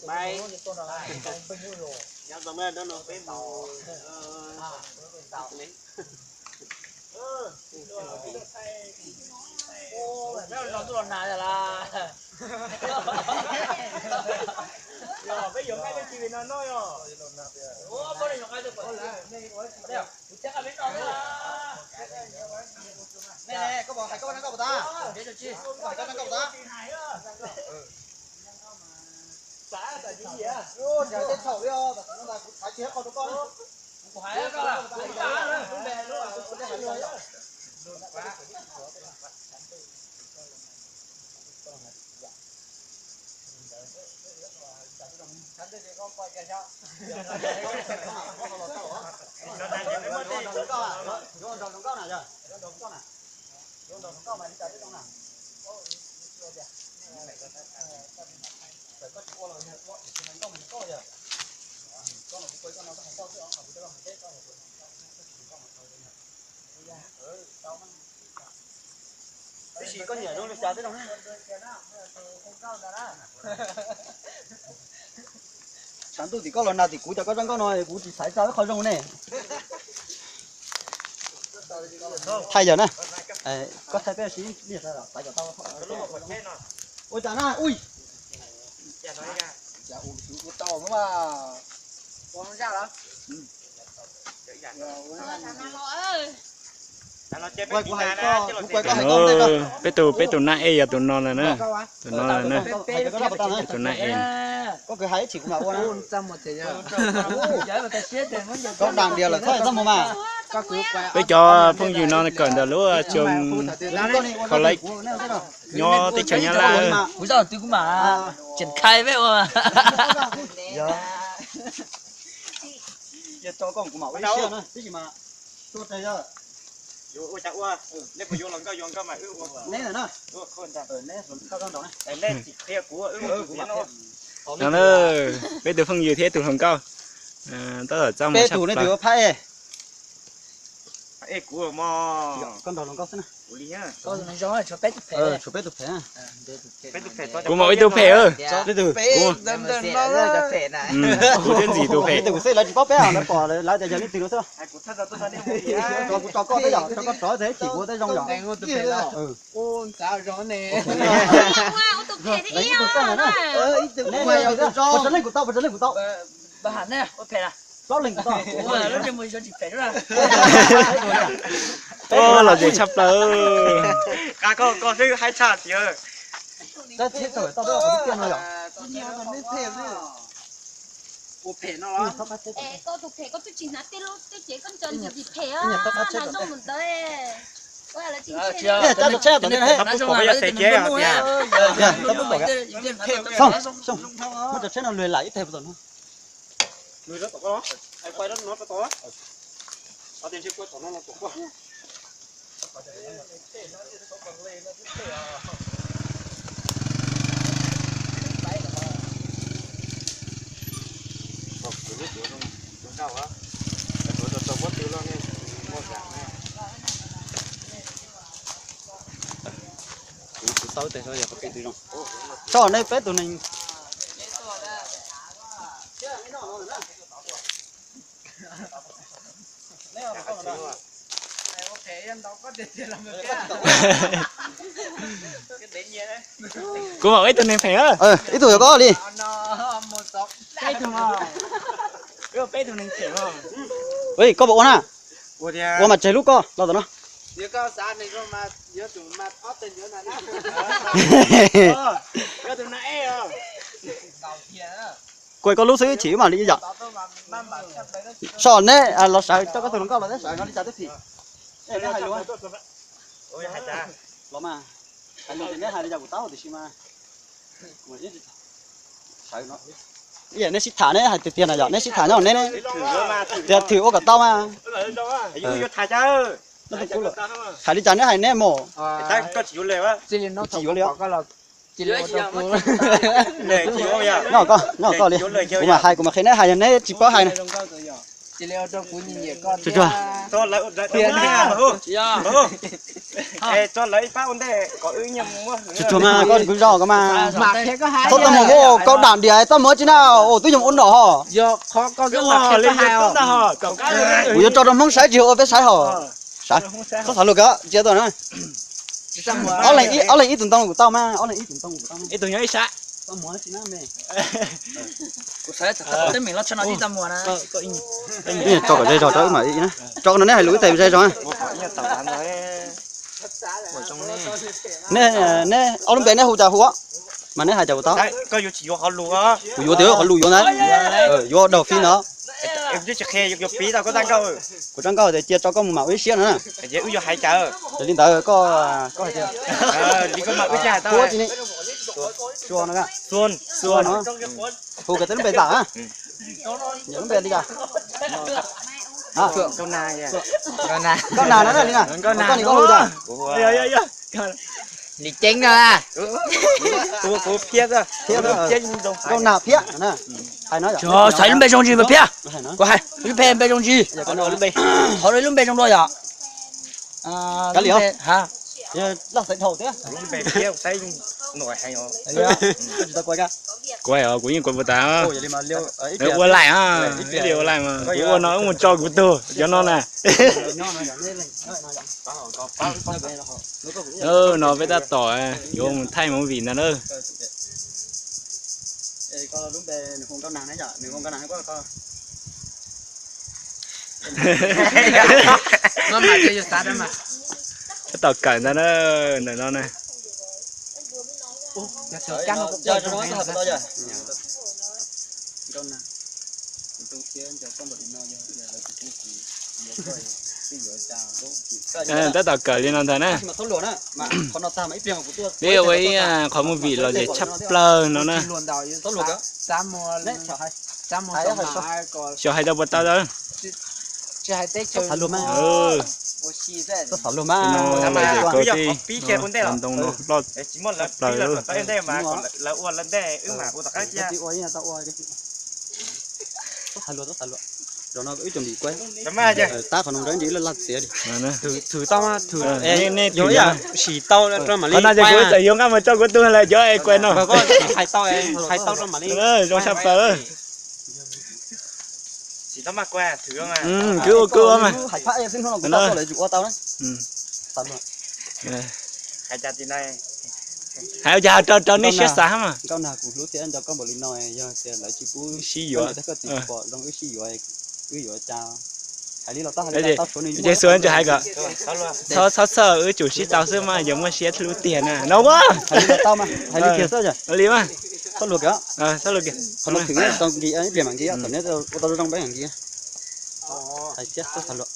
Bye. Nyob zoo na, hnub no peb mus, mus Tab sis koj nyiam zoo li cas tib zoo na. Tshav ntuj tim koj los nag tim kuv, cas koj zaj nkauj no kuv tsis xaiv tau ib qho zoo ne. Thaij yawg na, koj thaij peb ua si, ua cas na, ui. Peb tus, peb tus nab ej yog tus no na, tus no na, peb tus nab ej. Peb cov phooj ywg no kawm ntawm lub trường College nyob teb chaws Nyab Laj. Kuv zaj twg kuv mam tseem khai peb ua. No na, peb tus phooj ywg thiab tus hluas nkauj tab tom txaj muag phab ej. Kuv mam ua ib tug phem. Kuv thiab Ntxim tus phem. Kuv xwb lawv tsis paub peb, lawv pom lawv tias yog leej twg no xwb. Kuv tso koj teb yom, tso koj rov teb chim kuv teb zoo yom. Ib tug phem na. Puas tsawg leej kuv tau, puas tsawg leej kuv tau? Plaub leeg kuv tau. Los ces tshaj plaws. Muab cov tsheb no lug lam ib teg puas tau no. Tso nej peb tus neeg. Kuv mam ib tug neeg phem. Ib tug yog koj li. Koj puas ua na? Ua mas tseg lub koj los tom no. Kuj koj lub xwb chim mam li yom. Soj neb los sawv coj koj tus hluas nkauj los neb sawv no li cas twb phim. Neb hais lus, los mas hais lus ces neb hais li cas kuv taub tiam sis mas neb sib tham neb hais tiag tiag na yom, neb sib tham nyob neb tias thwm ua kom tau mas. Hais li cas neb hais neb mus. Tsis yuav li. Noj koj, noj koj li. Kuv mam hais, kuv mam qhia neb hais yog neb tsis paub hais na. Tsuag tsuag. Tsuag tsuag mas koj kuv zog koj mas. Txhob tau mus ua koj dam diam txaj muag tsis na, twb yog ua nom ho. Kuv yuav tso rau Hmoob saib tsis yog ua peb saib ho. Txhob xav luag kawg cia tuaj na. Ob leeg ib tug ntoo kuv tau mas, ob leeg ib tug ntoo kuv tau. Tso kom zej zog rau wb mas, tso no neb hais lus wb tes zej zog. Neb ob lub npe neb hu cas hu, mas neb hais cas kuv tau. Kuv yuav tias qhov lus yuav ntawd, yuav daug fij ntawd. Kuv tsa nkauj tias cia tso koj mus mam ua ib siab no na. Yog li ntawd koj, koj hais tias, ua tsis ni, Sua no, Sua no, hu kom teb lub npe tam na. Lub npe li cas? Nkauj Nas no li na, koj ni koj hu tas. Li ceeb no. Nkauj Nas Phiab. Hais no, xaiv lub npe zoo ntsis mas Phiab. Kuv hais lub npe zoo ntsis. Qhov lub npe zoo dua yom. Kav liam. Laj xaiv dhau thiab. Kuv yeej kuv puas tas. Ua laim, ib li ua laim mas kuv ua no wb mus tso kuv tug cov no na. No peb tab tom yuav mus thaij movie ntag na. Tab tom kawm ntag na, ntawm no na. Tab tom kawm li no ntag na. Peb ua ib qhov movie lom zem tshaj plaws no na. Xyov hais tau puas tau. Ntoo no loj tshaj plaws. Tab qhov no nrab ntsis laj laj txiav li. Thwm tau, thwm, nej sim tau rau mam li. Qhov no ces kuv txawm yuav nqaj mus tso kuv tug lawm cov es kuv no. Hais tau, hais tau rau mam li. Zoo tshaj plaws. Kwv ua kwv ua mas. Hais ua cas rau rau nej siab xav mas. Nkauj Nag, kuv hlub thiab nco koj npaum li no, yog tias lawv tsis pub sib yuav, koj tsis pom zoo wb sib yuav, wb yuav cas? Hais li los tau, hais li los tau, suav nws. Ces Suav tsis hais kom txhob txhawj, wb tsum sib tau xwb mas yuav muaj siab hlub tiag na no. Hais li los tau mas, hais li tiag xwb. Li mas txhob luag kiag, txhob luag kiag. Qhov no thwm tau nkis ib pliag mam nkis, thaum neb ua tau zoo peb mam nkis. Hais thiab txhob xav luag.